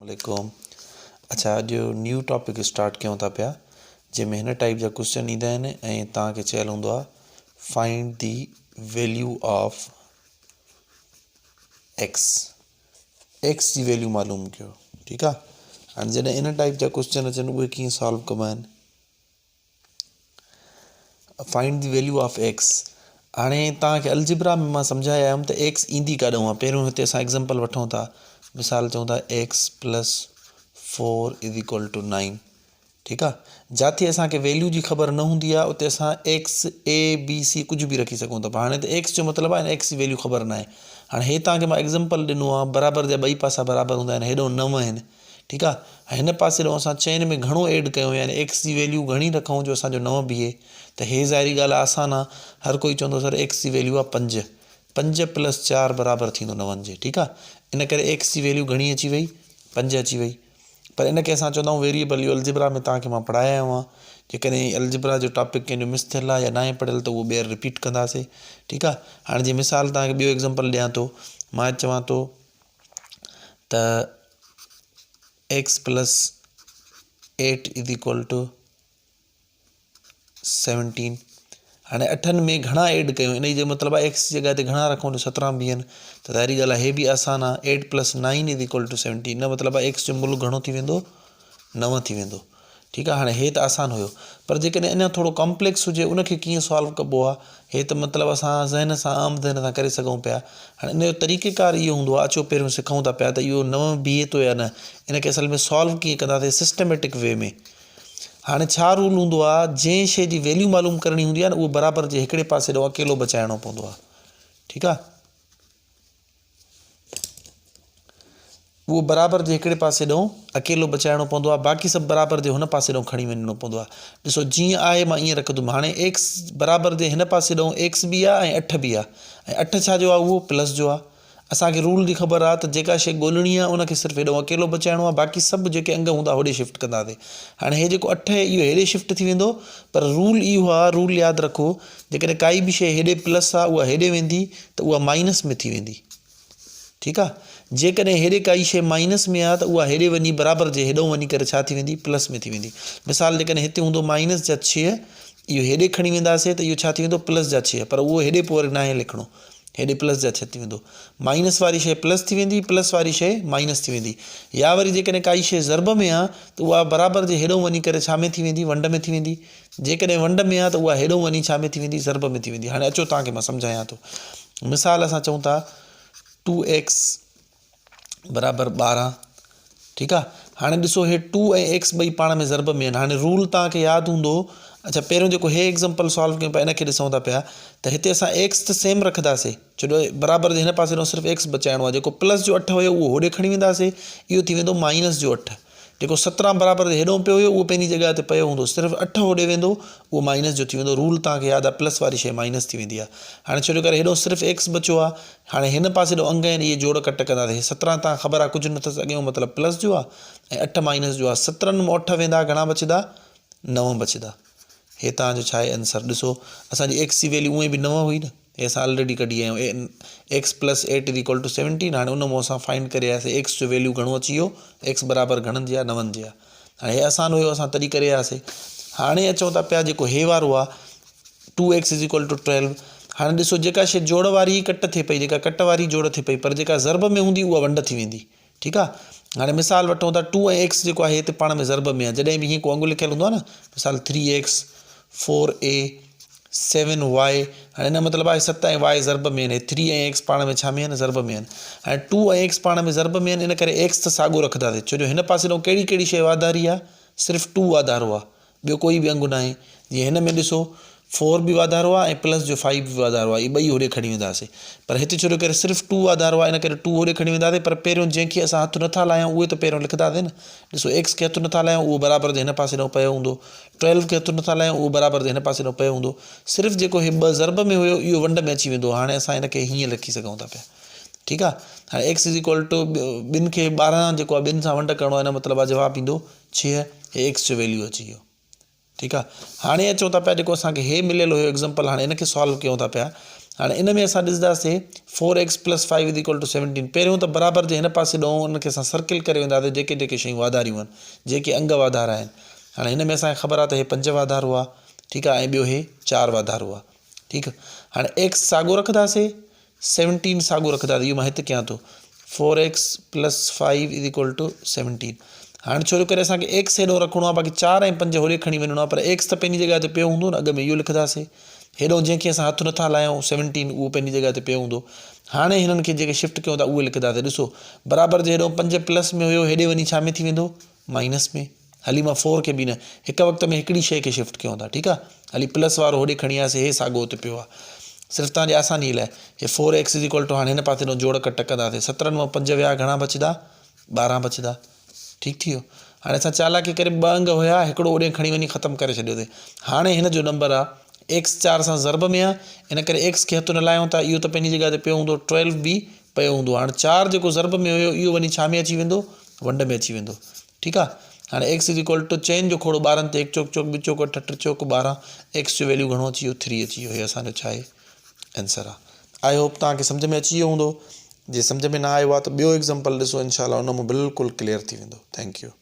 عليڪم اڇا اڄ نيو ٽاپڪ اسٽارٽ ڪيون ٿا پيا جنهن ۾ هن ٽائپ جا ڪوشچن ايندا آهن ۽ توهان کي چيل هوندو آهي find the value of x x جي ويليو معلوم ڪيو ٺيڪ آهي هاڻي جڏهن ان ٽائپ جا ڪوشچن اچن اهي ڪيئن سالو ڪبا آهن find the value of x هاڻي توهان کي الجبرا ۾ مان سمجهائي آيم ته ايڪس ايندي ڪاڏهون آهي پهريون هتي اسان ايگزامپل وٺون ٿا مثال چئون ٿا x plus four is equal to nine ٺيڪ آهي جاٿي اسان کي ويليو جي خبر نه هوندي آهي اتي اسان ايڪس اي بي سي ڪجهه به رکي سگهون ٿا پر هاڻي ته ايڪس جو مطلب آهي ايڪس جي ويليو خبر نه آهي هاڻي هي توهان کي مان ايگزامپل ڏنو آهي برابر جا ٻئي پاسا برابر هوندا آهن هيڏو نو آهن ٺيڪ آ هن پاسي ڏانهن اسان چئن ۾ گهڻو ايڊ ڪيون يعني ايڪس جي ويليو گهڻي رکون جو اسان جو نو بيهي ته هي ظاهري ڳالهه آسان آ هر ڪوئي چوندو سر ايڪس جي ويليو آ پنج پنج پلس چار برابر ٿيندو نون جي ٺيڪ آ ان ڪري ايڪس جي ويليو گهڻي اچي وئي پنج اچي وئي پر ان کي اسان چوندا آهيون ويريبل اهو الجبرا ۾ توهان کي مان پڙهائي آيو آهيان جيڪڏهن الجبرا جو ٽاپڪ ڪنهن جو مس ٿيل آ يا ناهي پڙهيل ته اهو ٻيهر رپيٽ ڪنداسي ٺيڪ آ هاڻي جي مثال توهان کي ٻيو ايگزامپل ڏيان ٿو مان چوان ٿو ته x plus eight is equal to seventeen هاڻي اٺن ۾ گهڻا ايڊ ڪيون ان جو مطلب آهي ايڪس جي جڳهه تي گهڻا رکون ته سترهن بيهن ته ظاهري ڳالهه آهي هي به آسان آهي eight plus nine is equal to seventeen ان مطلب آهي ايڪس جو ملهه گهڻو ٿي ويندو نو ٿي ويندو ٺيڪ آ هاڻي هي ته آسان هيو پر جيڪڏهن اڃا ٿورو ڪامپليڪس هجي ان کي ڪيئن سالو ڪبو آ هي ته مطلب اسان ذهن سان عام ذهن سان ڪري سگهون پيا هاڻي ان جو طريقي ڪار اهو هوندو آ اچو پهريون سکون ٿا پيا ته اهو نو بيهي ٿو يا نه ان کي اصل ۾ سالو ڪيئن ڪنداسي سسٽميٽڪ وي ۾ هاڻي ڇا رول هوندو آ جنهن شي جي ويليو معلوم ڪرڻي هوندي آ نه اهو برابر جي هڪڙي پاسي ڏانهن اڪيلو بچائڻو پوندو آ ٺيڪ آ اهو برابر جي هڪڙي پاسي ڏانهن اڪيلو بچائڻو پوندو آهي باقي سڀ برابر جي هن پاسي ڏانهن کڻي وڃڻو پوندو آهي ڏسو جيئن آهي مان ائين رکندم هاڻي ايڪس برابر جي هن پاسي ڏانهن ايڪس به آهي ۽ اٺ به آهي ۽ اٺ ڇا جو آهي اهو پلس جو آهي اسانکي رول جي خبر آهي ته جيڪا شي ڳولڻي آهي ان کي صرف هيڏو اڪيلو بچائڻو آهي باقي سڀ جيڪي انگ هوندا هوڏي شفٽ ڪنداسي هاڻي هي جيڪو اٺ آهي اهو هيڏي شفٽ ٿي ويندو پر رول اهو آهي رول ياد رکو جيڪڏهن ڪائي به شي هيڏي پلس آهي اها هيڏي ويندي ته اها مائنس ۾ ٿي ويندي ٺيڪ آ جيڪڏهن هيڏي ڪائي شيء مائنس ۾ آ ته اها هيڏي وڃي برابر جي هيڏئون وڃي ڪري ڇا ٿي ويندي پلس ۾ ٿي ويندي مثال جيڪڏهن هتي هوندو مائنس جا ڇهه اهو هيڏي کڻي وينداسي ته اهو ڇا ٿي ويندو پلس جا ڇهه پر اهو هيڏي پوء وري ناهي لکڻو هيڏي پلس جا ڇهه ٿي ويندو مائنس واري شيء پلس ٿي ويندي پلس واري شيء مائنس ٿي ويندي يا وري جيڪڏهن ڪائي شيء ضرب ۾ آ ته اها برابر جي هيڏئون وڃي ڪري ڇا ۾ ٿي ويندي ونڊ ۾ ٿي ويندي جيڪڏهن ونڊ ۾ آ ته اها هيڏئون وڃي ڇا ۾ ٿي ويندي ضرب ۾ ٿي ويندي هاڻي اچو توهان کي مان سمجهايان ٿو مثال اسان چئون ٿا ٽو ايڪس برابر ٻارهن ٺيڪ آ هاڻي ڏسو هي ٽو ۽ ايڪس ٻئي پاڻ ۾ ضرب ۾ آهن هاڻي رول توهان کي ياد هوندو اڇا پهريون جيڪو هي ايگزامپل سالو ڪيون پيا ان کي ڏسون ٿا پيا ته هتي اسان ايڪس ته سيم رکنداسي ڇو جو برابر جي هن پاسي ڏانهن صرف ايڪس بچائڻو آهي جيڪو پلس جو اٺ هيو اهو هوڏي کڻي وينداسي اهو ٿي ويندو مائنس جو اٺ جيڪو 17 برابر هيڏهون پيو هيو اهو پنهنجي جڳهه تي پيو هوندو صرف اٺ هوڏي ويندو اهو مائنس جو ٿي ويندو رول توهان کي ياد آهي پلس واري شيء مائنس ٿي ويندي آهي هاڻي ڇو جو ڪري هيڏو صرف ايڪس بچيو آهي هاڻي هن پاسي ڏو انگ آهن اهي جوڙ ڪٽ ڪنداسين هي 17 تان خبر آهي ڪجهه نه اٿس اڳيون مطلب پلس جو آهي ۽ اٺ مائنس جو آهي 17 مان اٺ ويندا گهڻا بچدا نو بچدا هي توهان جو ڇا آهي آنسر ڏسو اسان جي ايڪس جي ويليو اونئي به نو هئي نه هي اسان آلريڊي ڪڍي آيا آهيون x plus eight is equal to seventeen هاڻي ان مون اسان فائنڊ ڪري آياسي ايڪس جو ويليو گهڻو اچي ويو ايڪس برابر گهڻن جي آهي نون جي آهي هاڻي هي آسان هيو اسان تڏهن ڪري آياسي هاڻي اچون ٿا پيا جيڪو هي وارو آهي two x is equal to twelve هاڻي ڏسو جيڪا شي جوڙ واري ڪٽ ٿئي پئي جيڪا ڪٽ واري جوڙ ٿئي پئي پر جيڪا ضرب ۾ هوندي اها ونڊ ٿي ويندي ٺيڪ آ هاڻي مثال وٺون ٿا ٽو ۽ ايڪس جيڪو آهي هتي پاڻ ۾ ضرب ۾ آهي جڏهن به هيئن ڪو انگ لکيل هوندو آهي نه مثال three x four a seven y هاڻي ان جو مطلب آهي ست ۽ وائي ضرب ۾ آهن هي ٿري ۽ ايڪس پاڻ ۾ ڇا ۾ آهن ضرب ۾ آهن هاڻي ٽو ۽ ايڪس پاڻ ۾ ضرب ۾ آهن ان ڪري ايڪس ته ساڳو رکنداسين ڇو جو هن پاسي ڏانهن ڪهڙي ڪهڙي شيء واڌاري آهي صرف ٽو واڌارو آهي ٻيو ڪوئي به انگ ناهي. جيئن هن ۾ ڏسو فور به واڌارو آهي ۽ پلس جو فائيو به واڌارو آهي. اهي ٻئي هوڏي کڻي وينداسين. پر هتي ڇو جو ڪري صرف ٽو واڌارو آهي ان ڪري ٽو هوڏي کڻي وينداسين پر پهريون جنهن کي اسان هٿ نٿا لايون اهي ته پهريون لکنداسين نه. ڏسو ايڪس کي هٿ نٿا لايون اهو برابر جي هن پاسي ڏانهن پيو هوندو. ٽويلو کي هٿ نٿا لايون اهو برابر جي هن پاسي ڏانهن پيو هوندو. صرف جيڪو هي ٻه ضرب ۾ هيو اهو ونڊ ۾ اچي ويندو. هاڻي اسان هن کي هيئن لکي سگهون ٿا پيا. ٺيڪ آهي. هاڻي ايڪس is equal two ٻن کي 12 جيڪو آهي ٻن سان ونڊ ڪرڻو آهي ان جو مطلب آهي جواب ايندو ڇهه هي ايڪس جو ويليو اچي ويو ٺيڪ آ هاڻي اچون ٿا پيا جيڪو اسان کي هي مليل هيو ايگزامپل هاڻي ان کي سالو ڪيون ٿا پيا هاڻي ان ۾ اسان ڏسنداسي four x plus five is equal to seventeen پهريون ته برابر جي هن پاسي ڏانهن ان کي اسان سرڪل ڪري وينداسي جيڪي جيڪي شيون واڌاريون آهن جيڪي انگ واڌارا آهن هاڻي هن ۾ اسان کي خبر آهي ته هي پنج واڌارو آهي ٺيڪ آهي ۽ ٻيو هي چار واڌارو آهي ٺيڪ هاڻي ايڪس ساڳو رکنداسي سيونٽين ساڳو رکنداسين اهو مان هت ڪيان ٿو four x plus five is equal to seventeen هاڻي ڇو جو ڪري اسانکي ايڪس هيڏو رکڻو آهي باقي چار ۽ پنج هوڏي کڻي وڃڻو آهي پر ايڪس ته پنهنجي جڳهه تي پيو هوندو نه اڳ ۾ اهو لکنداسين هيڏو جنهن کي اسان هٿ نٿا لايون سيونٽين اهو پنهنجي جڳهه تي پيو هوندو هاڻي هنن کي جيڪي شفٽ ڪيون ٿا اهي لکنداسين ڏسو برابر جي هيڏو پنج پلس ۾ هيو هيڏي وڃي ڇا ۾ ٿي ويندو مائنس ۾ هلي مان فور کي به نه هڪ وقت ۾ هڪڙي شيء کي شفٽ ڪيون ٿا ٺيڪ آ هلي پلس وارو هوڏي کڻي آياسي هي ساڳو اتي پيو آ صرف تان جي آساني لاء هي four x is equal to هاڻي هن پاسي ڏون جوڙ ڪٽ ڪنداسي سترن مان پنج ويا گهڻا بچدا ٻارهن بچدا ٺيڪ ٿي ويو هاڻي اسان چالاڪي ڪري ٻه انگ هيا هڪڙو اوڏي کڻي وڃي ختم ڪري ڇڏيوسي هاڻي هن جو نمبر آ ايڪس چار سان ضرب ۾ آ ان ڪري ايڪس کي هٿ نه لايون ٿا اهو ته پنهنجي جڳهه تي پيو هوندو ٽويلو به پيو هوندو هاڻي چار جيڪو ضرب ۾ هيو اهو وڃي ڇا ۾ اچي ويندو ونڊ ۾ اچي ويندو ٺيڪ آ هاڻي ايڪس is equal two چئن جو کوڙو 12 تي هڪ چوڪ چوڪ ٻه چوڪ اٺ ٽي چوڪ 12 ايڪس جو ويليو گهڻو اچي ويو ٿري اچي ويو هي اسان جو ڇا آهي آنسر آ I hope توهان کي سمجھ ۾ اچي ويو هوندو جي سمجھ ۾ نه آيو آ ته ٻيو ايگزامپل ڏسو انشاء الله ان مان بلڪل ڪليئر ٿي ويندو thank you.